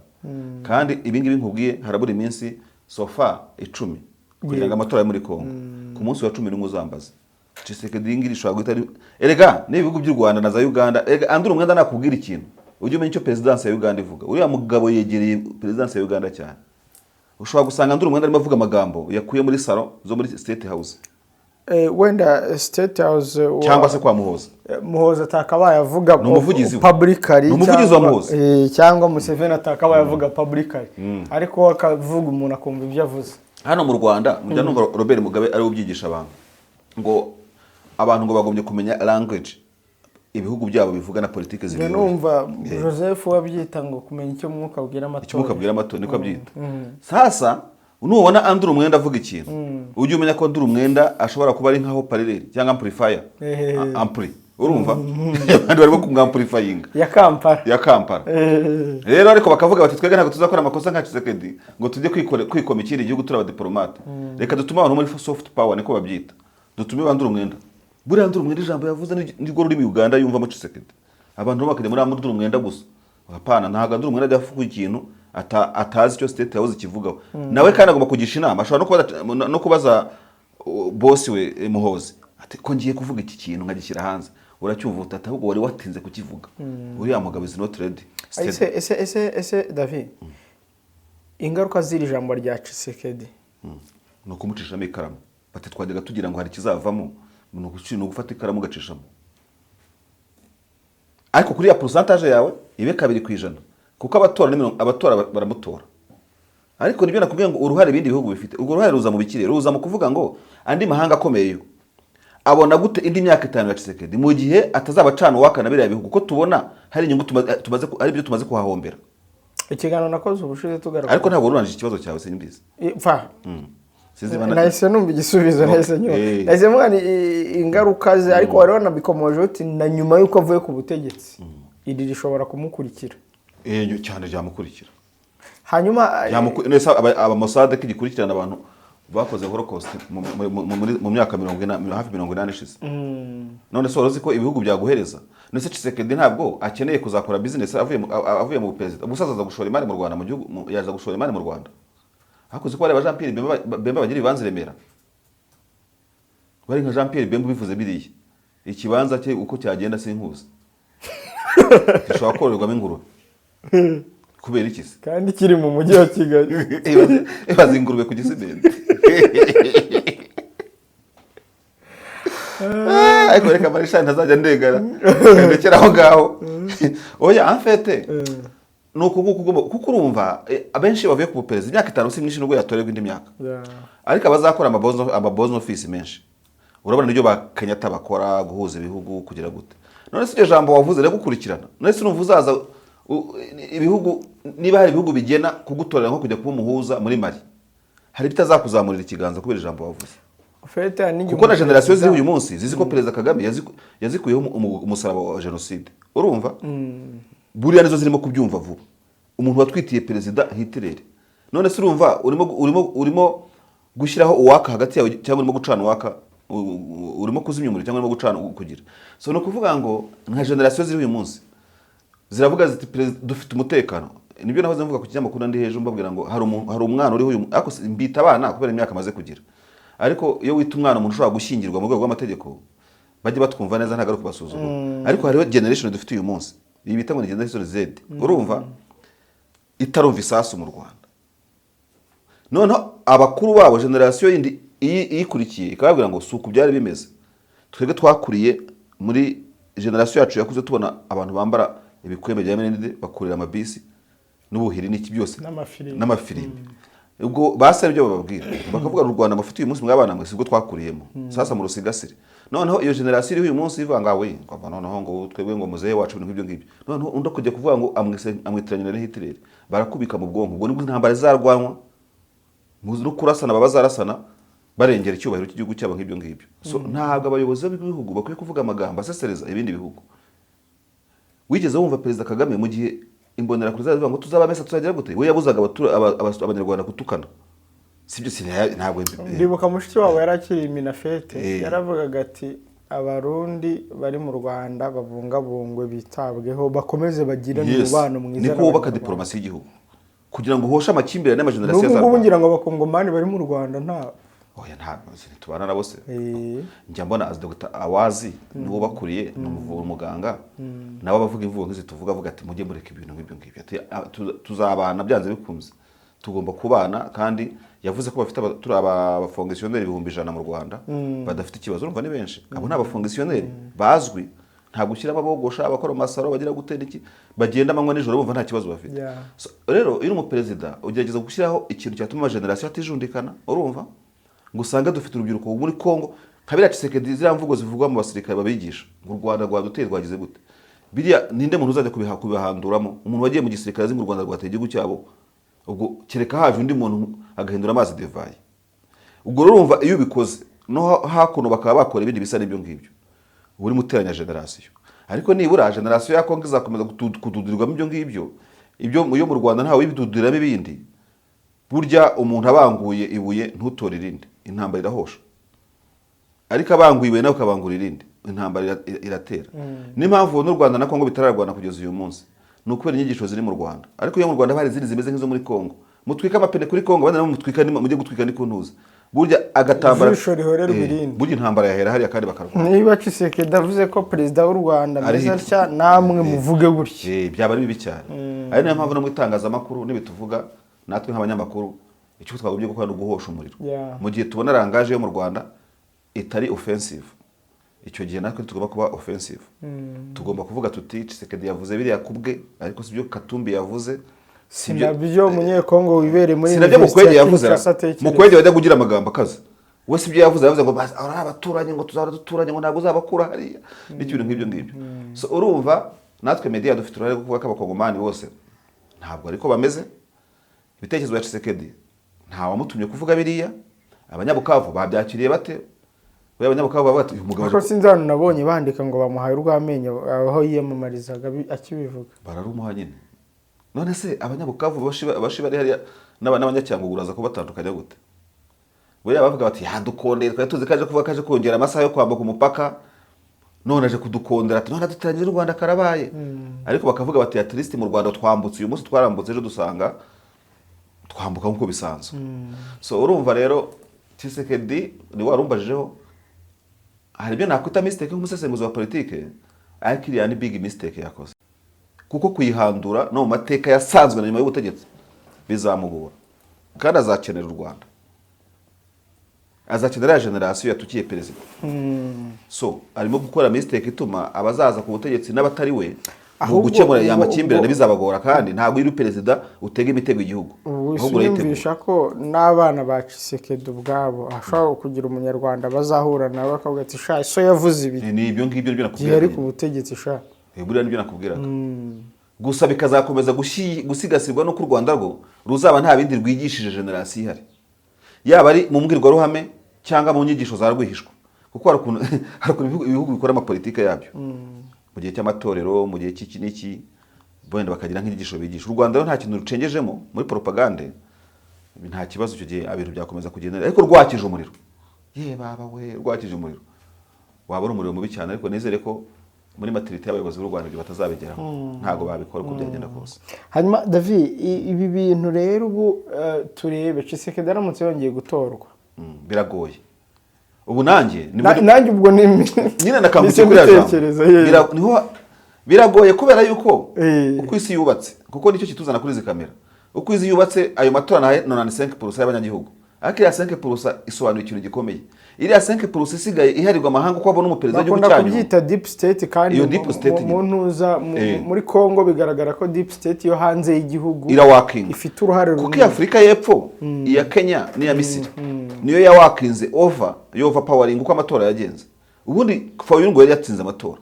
Kandi ibi ngibi nkubwiye, harabura iminsi sofa 10 kugira ngo amatora yo muri Kongo, ku munsi wa 11 uzambaza Tshisekedi. Iyi ngiyi ishobora guhita erega n'ibihugu by'u Rwanda na za Uganda. Erega andura umwenda nakubwira ikintu, ujye umenya icyo perezidansi ya Uganda ivuga. Uriya mugabo yegereye perezidansi ya Uganda cyane. Ushobora gusanga andura umwenda arimo avuga amagambo yakuye muri salon zo muri State House. Wenda State House cyangwa se kwa Muhoza. Muhoza atakabaye avuga Ni umuvugizi we. publicly. Ni umuvugizi wa Muhoza. Cyangwa Museveni atakabaye avuga publicly, ariko akavuga umuntu akumva ibyo avuze. Hano mu Rwanda mujya numva Robert Mugabe ariwe ubyigisha abantu, ngo abantu ngo bagombye kumenya language ibihugu byabo bivuga na politiki Njya zibiyobora. numva Joseph wabyita ngo kumenya icyo Mwuka abwira Icyo amatora. Umwuka abwira amatora, niko abyita. Sasa Nubona andura umwenda avuga ikintu, ujye umenya ko andura umwenda ashobora kuba ari nkaho parleur cyangwa amplifier. Ampli, urumva, abandi barimo kumwamplifyinga. Ya Kampala. Ya Kampala. Rero ariko bakavuga bati: "Twebwe ntabwo tuzakora amakosa nka Tshisekedi ngo tujye kwikoma ikindi gihugu turi abadiplomate. Reka dutume abantu muri soft power," niko babyita, "dutume bandura umwenda." Buriya ndura umwenda ijambo yavuze nirwo rurimi Uganda yumvamo Tshisekedi. Abantu bo bakajya muri ndura umwenda gusa. Hapana, ntabwo ndura umwenda ajya avuga ikintu atazi icyo State House kivugaho. Nawe kandi agomba kugisha inama, ashobora no kubaza boss we, Muhozi, ati: "Ko ngiye kuvuga iki kintu nkagishyira hanze, uracyumva?" Utata ahubwo wari watinze kukivuga. Uriya mugabo is not ready. Ese David, ingaruka z'iri jambo rya Tshisekedi? Ni ukumucishamo ikaramu. Bati: "Twajyaga tugira ngo hari ikizavamo." Ni ugufata ikaramu ugacishamo, ariko kuri ya pourcentage yawe ibe 2%, kuko abatora ni abatora baramutora. Ariko nibyo nakubwiye ngo uruhare ibindi bihugu bifite, urwo ruhare ruza mu bikire, ruza mu kuvuga ngo andi mahanga akomeye yo abona gute indi myaka 5 ya Tshisekedi mu gihe atazaba acana uwaka na biriya bihugu, ko tubona hari inyungu tumaze ari byo tumaze kuhahombera. Ikiganiro nakoze ubushize tugaruka Ariko ntabwo urangije ikibazo cyawe, simbizi. Pfa. Sinzi niba Nahise numva igisubizo, nahise nyuma nahise mvuga ni ingaruka ze, ariko wari wanabikomoje uti na nyuma y'uko avuye ku butegetsi iri rishobora kumukurikira. Cyane, ryamukurikira. Hanyuma Nese aba Mossad ko igikurikirana abantu bakoze Holocaust mu myaka 40, hafi 80 ishize? None se wari uzi ko ibihugu byaguhereza? None se Tshisekedi ntabwo akeneye kuzakora business avuye mu perezida? Ubusaza aza gushora imari mu Rwanda, mu gihugu yaza gushora imari mu Rwanda. Ariko uzi ko bareba Jean Pierre Bemba bagira ibibanza i Remera? Bari nka Jean Pierre Bemba ubivuze biriya, ikibanza cye uko cyagenda sinkuzi, gishobora kororerwamo ingurube. Kubera iki se? Kandi kiri mu mujyi wa Kigali. Ibaze ingurube ku Gisimenti. Ariko reka marishani ntazajya ndegara, ndekera aho ngaho. Oya, en fait ni uku nguku ugomba, kuko urumva abenshi bavuye ku buperezida, imyaka 5 si myinshi nubwo yatorerwa indi myaka. Ariko abazakora amabozo office menshi, urabona nibyo ba Kenyatta bakora, guhuza ibihugu, kugira gute. None se iryo jambo wavuze riragukurikirana? None se urumva uzaza ibihugu, niba hari ibihugu bigena kugutorera nko kujya kuba umuhuza muri Mali, hari ibitazakuzamurira ikiganza kubera ijambo wavuze? Fete hari n'igihe Kuko na génération ziriho umuperezida- uyu munsi zizi ko Perezida Kagame yazikuyeho umusaraba wa jenoside. Urumva buriya nizo zirimo kubyumva vuba, umuntu watwitiye Perezida Hitler. None se urumva urimo gushyiraho uwaka hagati yawe cyangwa urimo gucana uwaka, urimo kuzimya umuriro cyangwa urimo gucana kugira? So ni ukuvuga ngo nka génération ziriho uyu munsi ziravuga ziti: "Perezida, dufite umutekano." Nibyo nahoze mvuga ku kinyamakuru ndi hejuru, mbabwira ngo hari umwana uriho uyu, ariko mbita abana kubera imyaka amaze kugira. Ariko iyo wita umwana umuntu ushobora gushyingirwa mu rwego rw'amategeko, bajye batwumva neza, ntabwo ari ukubasuzugura. Ariko hariho generation dufite uyu munsi, iyi bita ngo ni generation Z, urumva itarumva isasu mu Rwanda. Noneho abakuru babo, génération yindi iyikurikiye, ikababwira ngo si uku byari bimeze. Twebwe twakuriye muri génération yacu yakuze tubona abantu bambara ibikwembe bya MRND, bakurira amabisi n'ubuhiri n'iki byose. N'amafirimbi. N'amafirimbi. Ubwo basa ibyo bababwira, bakavuga: "U Rwanda mufite uyu munsi mwabana mwe sibwo twakuriyemo." Sasa mu rusigasire noneho iyo génération iriho uyu munsi ivuga ngo awe ngo noneho ngo twebwe ngo muzehe wacu, ibintu nk'ibyo ngibyo. Noneho undi akujya kuvuga ngo amwitiranya na Hitler, barakubika mu bwonko. Ubwo nibwo intambara zizarwanwa no kurasana, baba bazarasana barengera icyubahiro cy'igihugu cyabo nk'ibyo ngibyo. So ntabwo abayobozi b'ibihugu bakwiye kuvuga amagambo asesereza ibindi bihugu. Wigeze wumva Perezida Kagame mu gihe Imbonerakure zivuga ngo tuzabamesa, tuzagira gute? We yabuzaga Abanyarwanda gutukana, sibyo? Ntabwo Ndibuka mushiki wabo yari akiri MINAFFET, yaravugaga ati: "Abarundi bari mu Rwanda babungabungwe, bitabweho, bakomeze bagirane umubano mwiza Niko wubaka n'Abanyarwanda." diporomasi y'igihugu kugira ngo uhoshe amakimbirane n'amajenerasiyo N'ubu ngubu azarwana. ngira ngo Abakongomani bari mu Rwanda nta Oya, ntabwo tubana nabo se. Njya mbona azi Dr Awazi, niwe ubakuriye, ni umuganga, nawe abavuga imvugo nk'izi tuvuga, avuga ati: "Mujye mureka ibintu nk'ibyo ngibyo." Ati: "Ah, tuzabana byanze bikunze, tugomba kubana." Kandi yavuze ko bafite turi abafonctionnaires 100,000 mu Rwanda badafite ikibazo. Urumva ni benshi. Abo ni abafonctionnaires bazwi, ntabwo ushyiramo abogosha, abakora mu masaro, bagira gutera iki, bagenda amanywa nijoro bumva nta kibazo bafite. So, rero iyo uri umuperezida ugerageza gushyiraho ikintu cyatuma amageneration atijundikana. Urumva ngo usange dufite urubyiruko muri Congo nka biriya Tshisekedi, ziriya mvugo zivugwa mu basirikare babigisha ngo u Rwanda rwaduteye, rwagize gute, biriya ninde muntu uzajya kubihanduramo? Umuntu wagiye mu gisirikare azi ngo u Rwanda rwateye igihugu cyabo. Ubwo kereka haje undi muntu agahindura amazi divayi. Ubwo rero urumva, iyo ubikoze no hakuno bakaba bakora ibindi bisa n'ibyo ngibyo, uba urimo uteranya génération. Ariko nibura génération ya Kongo izakomeza kududurirwamo ibyo ngibyo. Ibyo iyo mu Rwanda ntawe ubiduduriramo ibindi. Burya umuntu abanguye ibuye ntutore irindi, intambara irahosha. Ariko abanguye ibuye nawe ukabangura irindi, intambara iratera. Niyo mpamvu ubona u Rwanda na Kongo bitararwana kugeza uyu munsi, ni ukubera inyigisho ziri mu Rwanda. Ariko iyo mu Rwanda hari izindi zimeze nk'izo muri Kongo, mutwika amapine kuri Kongo, abandi nabo mutwika mujye gutwika ni ku ntuza, burya agatambara. Ijisho rihorerwa irindi. Burya intambara yahera hariya kandi bakarwana. Niba Tshisekedi avuze ko perezida w'u Rwanda Ari ameze hit. atya, namwe muvuge gutya. Byaba ari bibi cyane. Ari nayo mpamvu no mu itangazamakuru n'ibituvuga, natwe nk'abanyamakuru icyo twagombye gukora ni uguhosha umuriro. Mu gihe tubona langage yo mu Rwanda itari offensive, icyo gihe natwe tugomba kuba offensive. Tugomba kuvuga tuti: "Tshisekedi yavuze biriya kubwe, ariko sibyo Katumbi yavuze, Si nabyo Umunyekongo wibereye muri si nabyo University Mukwege ya yavuze." Kinshasa atekereza. Mukwege wajya kugira amagambo akaze, we si byo yavuze. Yavuze ngo ari abaturanyi, ngo tuzahora duturanye, ngo ntabwo uzabakura hariya, n'ibintu nk'ibyo ngibyo. So urumva natwe media dufite uruhare rwo kuvuga ko Abakongomani bose ntabwo ariko bameze. Ibitekerezo bya Tshisekedi, nta wamutumye kuvuga biriya. Abanyabukavu babyakiriye bate? We, Abanyabukavu bavuga bati: "Uyu mugabo Ariko sinzi ahantu nabonye bandika ngo bamuhaye urw'amenyo aho yiyamamarizaga akibivuga. Bararumuha nyine. None se Abanyabukavu bashi bari hariya n'Abanyacyangugu uraza kubatandukanya gute? Buriya bavuga bati: "Yadukondeye, twari tuzi ko aje kuvuga ko aje kongera amasaha yo kwambuka umupaka, none aje kudukondera." Ati: "None aduteranyije n'u Rwanda, karabaye." Ariko bakavuga bati: "At least mu Rwanda twambutse uyu munsi, twarambutse ejo dusanga twambuka nk'uko bisanzwe." So urumva rero Tshisekedi ni warumbajijeho, hari ibyo nakwita mistake nk'umusesenguzi wa politike, ariko iriya ni big mistake yakoze, kuko kuyihandura no mu mateka yasanzwe na nyuma y'ubutegetsi bizamugora. Kandi azakenera u Rwanda, azakenera ya génération yatukiye perezida. So arimo gukora mistake ituma abazaza ku butegetsi n'abatari we mu gukemura aya makimbirane bizabagora. Kandi ntabwo iyo uri perezida utega imitego igihugu, Ubu ahubwo urayitegura. Siniyumvisha ko n'abana ba Tshisekedi ubwabo hashobora kugira Umunyarwanda bazahura nawe akavuga ati: "Sha, so yavuze ibi Ni ibyo ngibyo nibyo gihe ari nakubwiraga. ku butegetsi sha." Buriya nibyo nakubwiraga. Gusa bikazakomeza gusigasirwa n'uko u Rwanda rwo ruzaba nta bindi rwigishije génération ihari, yaba ari mu mbwirwaruhame cyangwa mu nyigisho za rwihishwa, kuko hari ukuntu ibihugu bikora amapolitike yabyo mu gihe cy'amatorero, mu gihe cy'iki n'iki, wenda bakagira nk'inyigisho bigisha. U Rwanda rero nta kintu rucengejemo muri propagande, nta kibazo. Icyo gihe ibintu byakomeza kugenda. Ariko rwakije umuriro, ye baba we, rwakije umuriro waba ari umuriro mubi cyane. Ariko nizere ko muri maturité y'abayobozi b'u Rwanda ibyo batazabigeraho, ntabwo babikora uko byagenda kose. Hanyuma David, ibi bintu rero ubu turebe Tshisekedi aramutse yongeye gutorwa. Biragoye. Ubu nanjye ni Nanjye ubwo ni nyine nakangutse nise kuri ya jambo. mbitekereza, ye. Niho biragoye kubera yuko uko isi yubatse, kuko nicyo kituzana kuri izi kamera, uko isi yubatse, ayo matora nayo 95% y'abanyagihugu. Ariko iriya 5% isobanuye ikintu gikomeye. Iriya 5% isigaye iharirwa amahanga uko abona umuperezida w'igihugu Bakunda cyanyu. kubyita deep state kandi Iyo deep state mu nyine. ntuza muri Congo bigaragara ko deep state yo hanze y'igihugu Irawakinga. ifite uruhare Kuko runini. iya Afurika y'Epfo, iya Kenya n'iya Misiri niyo yawakinze over yo overpowering uko amatora yagenze. Ubundi Fayulu ngo yari yatsinze amatora,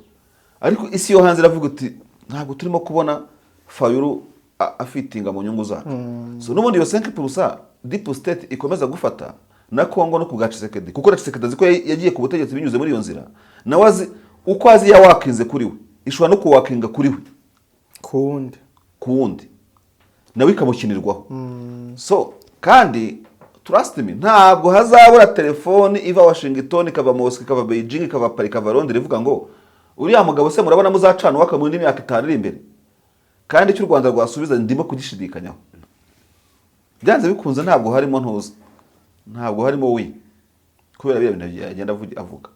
ariko isi yo hanze iravuga iti: "Ntabwo turimo kubona Fayulu afitinga mu nyungu zacu." So n'ubundi iyo 5% deep state ikomeza gufata na Congo no ku bwa Tshisekedi, kuko na Tshisekedi azi ko yagiye ku butegetsi binyuze muri iyo nzira. Nawe azi uko azi yawakinze kuri we, ishobora no kuwakinga kuri we Ku wundi. Ku wundi nawe ikamukinirwaho. So kandi trust me, ntabwo hazabura telefoni iva Washington, ikava Moscow, ikava Beijing, ikava Paris, ikava Londres, ivuga ngo: "Uriya mugabo se murabona muzacana uwaka mu yindi myaka 5 iri imbere?" Kandi icyo u Rwanda rwasubiza ndimo kugishidikanyaho. Byanze bikunze ntabwo harimo ntuza, ntabwo harimo oui, kubera biriya bintu yagenda avuga.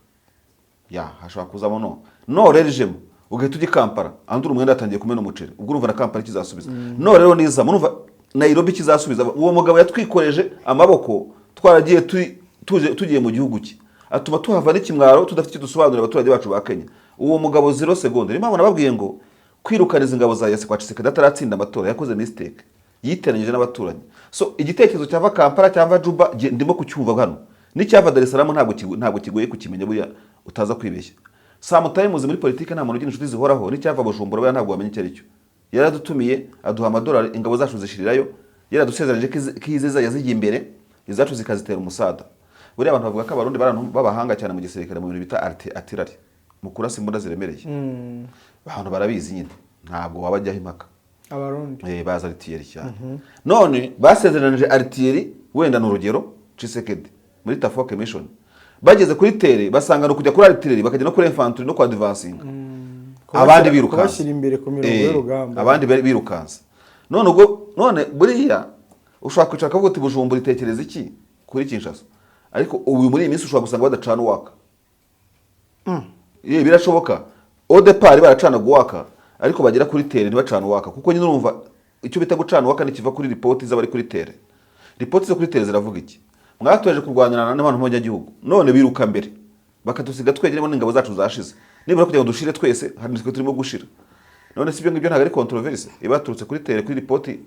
Ya hashobora kuzamo no no rero ijemo ugahita ujya i Kampala, andura umwenda yatangiye kumena umuceri. Ubwo urumva na Kampala ikizasubiza no rero nizamo, urumva Nairobi ikizasubiza. Uwo mugabo yatwikoreje amaboko, twaragiye tugiye mu gihugu cye, atuma tuhava n'ikimwaro tudafite icyo dusobanurira abaturage bacu ba Kenya. Uwo mugabo zero seconde. Niyo mpamvu nababwiye ngo kwirukaniza ingabo za EAC kwa Tshisekedi ataratsinda amatora, yakoze mistake, yiteranyije n'abaturanyi. So igitekerezo cyava Kampala cyangwa Juba ndimo kucyumva hano, n'icyava Dar es Salaam ntabwo kigoye kukimenya. Buriya utaza kwibeshya, sometimes muri politike nta muntu ugira inshuti zihoraho. N'icyava Bujumbura buriya ntabwo wamenya icyo ari cyo. Yaradutumiye, aduha amadolari, ingabo zacu zishirirayo. Yaradusezeranyije ko izi zizajya zijya imbere, izacu zikazitera umusada. Buriya abantu bavuga ko Abarundi bari abantu b'abahanga cyane mu gisirikare, mu bintu bita artillery, mu kurasa imbunda ziremereye. Abantu barabizi nyine, ntabwo wabajyaho impaka. Abarundi. Bazi artillery cyane. None basezeranije artillery, wenda ni urugero, Tshisekedi muri TAFOC mission, bageze kuri terrain basanga ni ukujya kuri artillery, bakajya no kuri infantry no kwa advancing, abandi birukanse. Kubashyira imbere ku mirongo y'urugamba. Abandi birukanse. None ubwo, none buriya ushobora kwicara ukavuga uti: "Bujumbura itekereza iki kuri Kinshasa?" Ariko ubu muri iyi minsi ushobora gusanga badacana uwaka. Birashoboka. Au départ baracanaga uwaka, ariko bagera kuri terrain ntibacana uwaka, kuko nyine urumva icyo bita gucana uwaka nikiva kuri ripoti z'abari kuri terrain. Ripoti zo kuri terrain ziravuga iki? Mwatoje kurwanira n'abantu b'abanyagihugu, none biruka mbere bakatusiga twegeremo n'ingabo zacu zashize. Nibura kugira ngo dushire twese, hari nitwe turimo gushira. None si ibyo ngibyo ntabwo ari controverse ibaturutse kuri terrain, kuri ripoti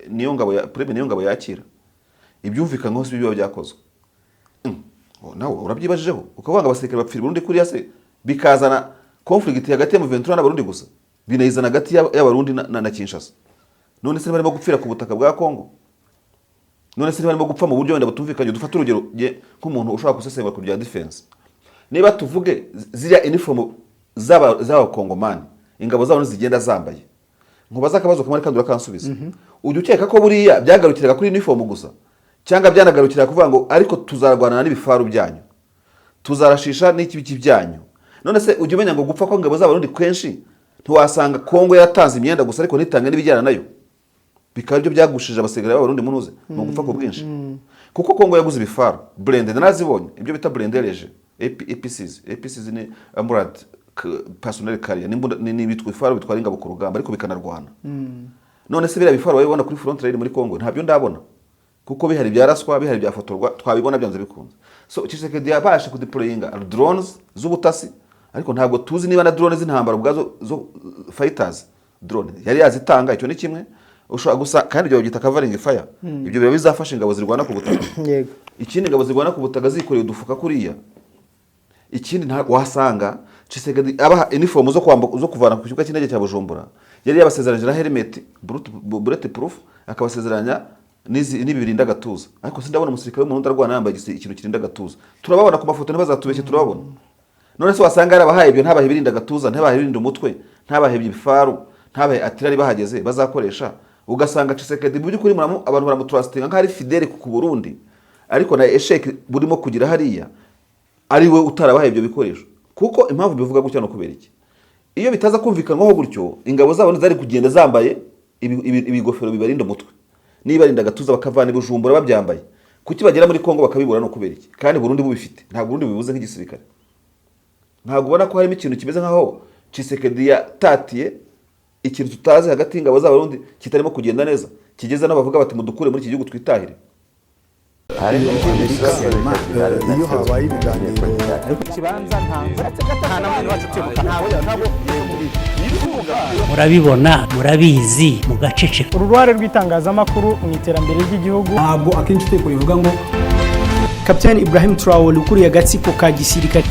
niyo ngabo ya prime, niyo ngabo yakira ibyumvikanyweho, si byo biba byakozwe? Oh, nawe urabyibajijeho ukavuga ngo abasirikare bapfira i Burundi kuriya se, bikazana conflict hagati ya M23 n'Abarundi gusa, binayizana hagati y'Abarundi na Kinshasa. None se barimo gupfira ku butaka bwa Kongo? None se barimo gupfa mu buryo wenda butumvikanye? Dufate urugero, nk'umuntu ushobora gusesengura ku bya defense, niba tuvuge ziriya uniform z'abakongomani, ingabo zabo zigenda zambaye, nkubaza akabazo kamwe kandi urakansubiza: ujya ukeka ko buriya byagarukiraga kuri uniform gusa, cyangwa byanagarukira kuvuga ngo ariko tuzarwanana n'ibifaru byanyu, tuzarashisha n'ikibiki byanyu? None se ujya umenya ngo gupfa kw'ingabo z'Abarundi kenshi, ntiwasanga Kongo yaratanze imyenda gusa ariko ntitange n'ibijyana nayo, bikaba aribyo byagushije abasirikare b'Abarundi munuze mu gupfa ku bwinshi? Kuko Kongo yaguze ibifaru blindé, narazibonye, ibyo bita blindé léger, APCs. APCs ni armored personnel carrier, ni ibifaru bitwara ingabo ku rugamba ariko bikanarwana. None se biriya bifaru babibona kuri front line muri Kongo? Ntabyo ndabona, kuko bihari byaraswa, bihari byafotorwa, twabibona byanze bikunze. So Tshisekedi yabashe kudeployinga drones z'ubutasi, ariko ntabwo tuzi niba na drone z'intambara ubwazo zo fighters drone yari yazitanga. Icyo ni kimwe ushobora gusa, kandi ibyo babyita covering fire. Ibyo biba bizafasha ingabo zirwana ku butaka. Ikindi, ingabo zirwana ku butaka zikoreye udufuka kuriya. Ikindi, nta wasanga Tshisekedi abaha uniform zo kwambuka, zo kuvana ku kibuga cy'indege cya Bujumbura, yari yabasezeranyije na helmet bullet proof, akabasezeranya n'ibi birinda agatuza, ariko sindabona umusirikare w'Umurundi arwana yambaye ikintu kirinda agatuza. Turababona ku mafoto, ntibazatubeshye, turababona. None se wasanga yarabahaye ibyo, ntabahe ibirinda agatuza, ntabahe ibirinda umutwe, ntabahe ibifaru, ntabahe artillery bahageze bazakoresha? Ugasanga Tshisekedi mu by'ukuri abantu baramutrustinga nk'aho ari fidèle ku Burundi, ariko na échec burimo kugira hariya ari we utarabahaye ibyo bikoresho. Kuko impamvu bivuga gutya no kubera iki? Iyo bitaza kumvikanwaho gutyo, ingabo zabo zari kugenda zambaye ibigofero bibarinda umutwe nibarinda agatuza, bakavana i Bujumbura babyambaye. Kuki bagera muri Kongo bakabibura? No kubera iki kandi Burundi bubifite? Ntabwo Burundi bubibuze nk'igisirikare. Ntabwo ubona ko harimo ikintu kimeze nk'aho Tshisekedi yatatiye ikintu tutazi hagati y'ingabo z'Abarundi kitarimo kugenda neza, kigeze n'aho bavuga bati: "Mudukure muri iki gihugu, twitahire"? Iyo habaye ibiganiro Murabibona, murabizi, mugaceceka. Uruhare rw'itangazamakuru mu iterambere ry'igihugu. Ntabwo akenshi itegeko rivuga ngo Kapitani Ibrahim Traore ukuriye agatsiko ka gisirikare.